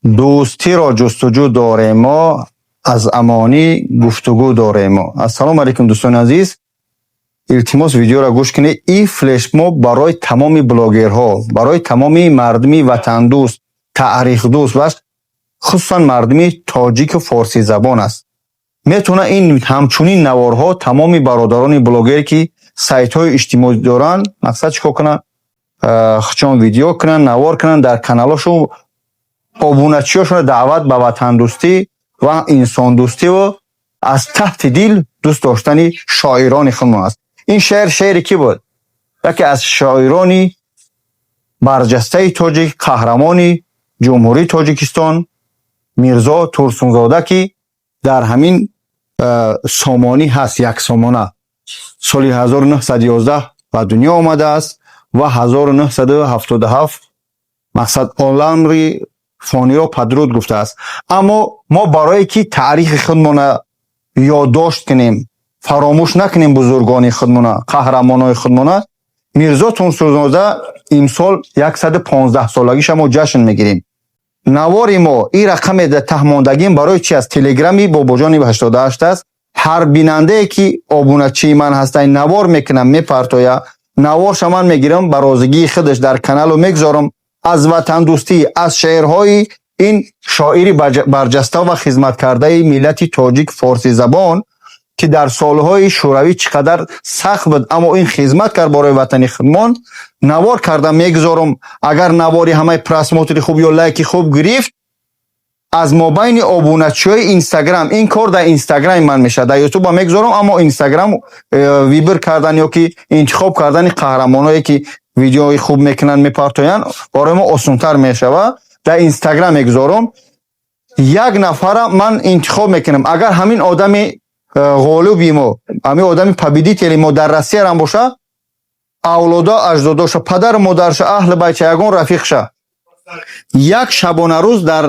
Дӯстиро ҷустуҷӯ дорем мо, аз амонӣ гуфтугӯ дорем мо. Ассалому алайкум, дӯстони азиз. Илтимос, видеоро гӯш кунед. Ин флешмоб барои тамоми блогерҳо, барои тамоми мардуми ватандӯст, таърихдӯст ва хусусан мардуми тоҷику форсизабон аст. Метавонад ин ҳамчунин наворҳо тамоми бародарони блогере, ки сайтҳои иҷтимоӣ доранд, мақсад чӣ кор кунанд? Чон видео кунанд, навор кунанд, дар каналҳошон обуначиёшонро даъват ба ватандӯстӣ ва инсондӯстиву аз таҳти дил дӯст доштани шоирони худмон аст. Ин шеър шеъри кӣ буд? Яке аз шоирони барҷастаи тоҷик, қаҳрамони Ҷумҳурии Тоҷикистон Мирзо Турсунзода, ки дар ҳамин сомонӣ ҳаст, як сомона. Соли 1911 ба дунё омадааст ва 1977 мақсад оламри фониро падруд гуфтааст. Аммо мо барое ки таърихи худмона ёддошт кунем, фаромӯш накунем бузургони худмона, қаҳрамонои худмона, Мирзо Турсунзода имсол 115 солагиша мо ҷашн мегирем. Навори мо ин рақаме дар таҳмондагим барои чи аст? Телеграми Бобоҷони 88 аст. Ҳар бинандае, ки обуначии ман ҳастанд, навор мекунам, мепартоя, наворша ман мегирам, ба розигии худаш дар каналу мегузорам. Аз ватандӯстӣ, аз шеърҳои ин шоири барҷаста ва хизматкардаи миллати тоҷик, форсизабон, ки дар солҳои шӯравӣ чӣ қадар сахт буд, аммо ин хизмат кард барои ватани худмон, навор карда мегузорам. Агар навори ҳамаи просмотри хуб ё лайки хуб гирифт, аз мобайни обуначиҳои Инстаграм, ин кор дар Инстаграми ман мешавад, дар Ютуба мегузорам, аммо Инстаграм выбор кардан ё ки интихоб кардани қаҳрамоное, ки видеои хуб мекунанд, мепартоянд, барои мо осонтар мешавад. Дар Инстаграм мегузорам, як нафара ман интихоб мекунам. Агар ҳамин одами ғолиби мо, ҳамин одами победители мо дар Россиярам боша, авлодо аҷдодоша, падару модарша, аҳли байтша, ягон рафиқша як шабонарӯз дар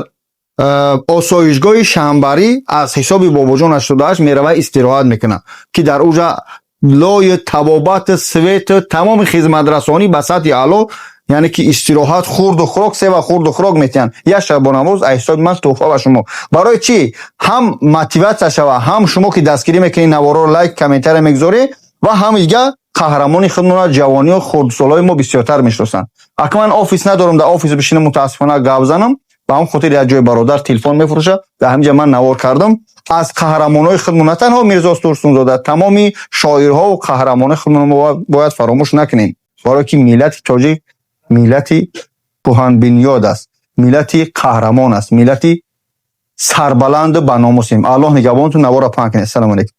осоишгоҳи Шамбарӣ аз ҳисоби Бобоҷон 88 мерава, истироҳат мекунад, ки дар уҷа лои табобат, свету тамоми хизматрасонӣ ба сатҳи аъло, яъне ки истироҳат, хурду хӯрок, сева хурду хӯрок метиҳанд. Як шабонарӯз аз ҳисоби ман тӯҳфа ба шумо. Барои чӣ? Ҳам мотиватсия шава, ҳам шумо, ки дастгирӣ мекунед, наворро лайк, комментария мегузоред, ва ҳам дига қаҳрамони худмона ҷавониҳо, хурдсолҳои мо бисёртар мешиносанд. Ака, ман офис надорам, дар офис бишинам, мутаассифона, гап занам. Ба ҳамн хотир як ҷои бародар телефон мефурӯшад, дар ҳамин ҷа ман навор кардам. Аз қаҳрамонҳои худмон, на танҳо Мирзо Турсунзода, тамоми шоирҳову қаҳрамонои худмон мо бояд фаромӯш накунем, барое ки миллати тоҷик миллати кӯҳанбинёд аст, миллати қаҳрамон аст, миллати сарбаланду баномусем. Аллоҳ нигаҳбонтун. Наворро паҳн кунед. Ассалому алайкум.